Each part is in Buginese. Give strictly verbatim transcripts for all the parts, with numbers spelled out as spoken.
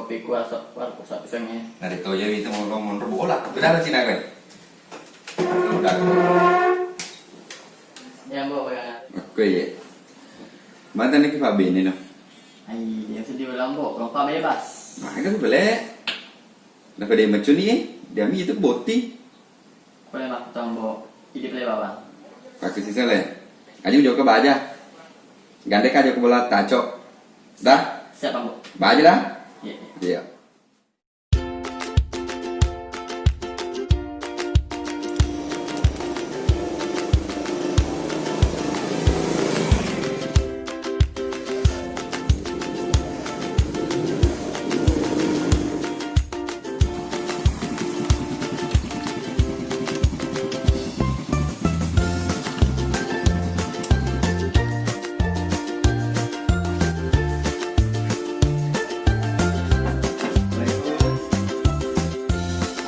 Pikuasa warku sapisengnge. Nari toja itu mau monro bola. Udah lah cina kan. Udah. Ya, Mbok, ya. Oke, ya. Mata nih Pak Bene no. Ai, yang sedih bilang, Mbok, lompat bebas. Nah, itu boleh. Dapat dia macuni, dia mi itu boti. Pole makkutang, Mbok. Idi pole bawang. Pakai sisa le. Aja joko baja. Gandeka joko bola taco. Dah. Siap, Mbok. Baja dah. Iya, iya. Iya.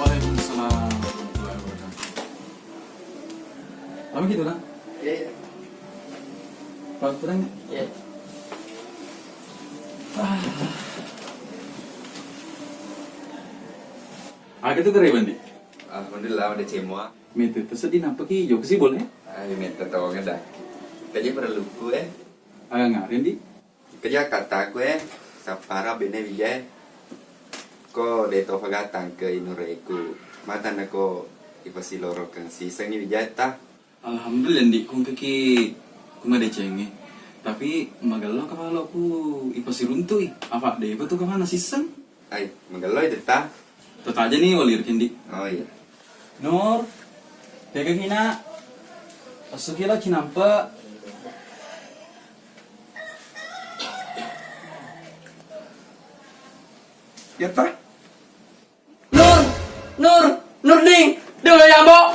Waalaikumsalam warahmatullahi wabarakatuh. Apa gitu, Nang? Iya, iya. Pak, tenang. Iya. Ah. Aga tu kare bandi? Alhamdulillah, udah cemua. Mete tersedih napa ki? Joko si boleh? Ayo, mete tawang dah. Kaji perlu ku, eh. Aga ngaren, Di? Keja kataku, eh, sappara bene Wijai. Ko de to fagatang ke inureku. Matanna ko ipasilorokeng sisengi Wijai ta. Alhamdulillah, Ndi, kungkeki kumadecengi. Tapi magello kapaloku ipasiruntui. Apa de betul kemana siseng? Ai, magello itu ta. Tetaja ni wali Ndi. Oh iya. Nur, tegaki nak. Asuki lo cinampe. Iya ta? Nur, Nur, Nurding, dulu ya, Mbok.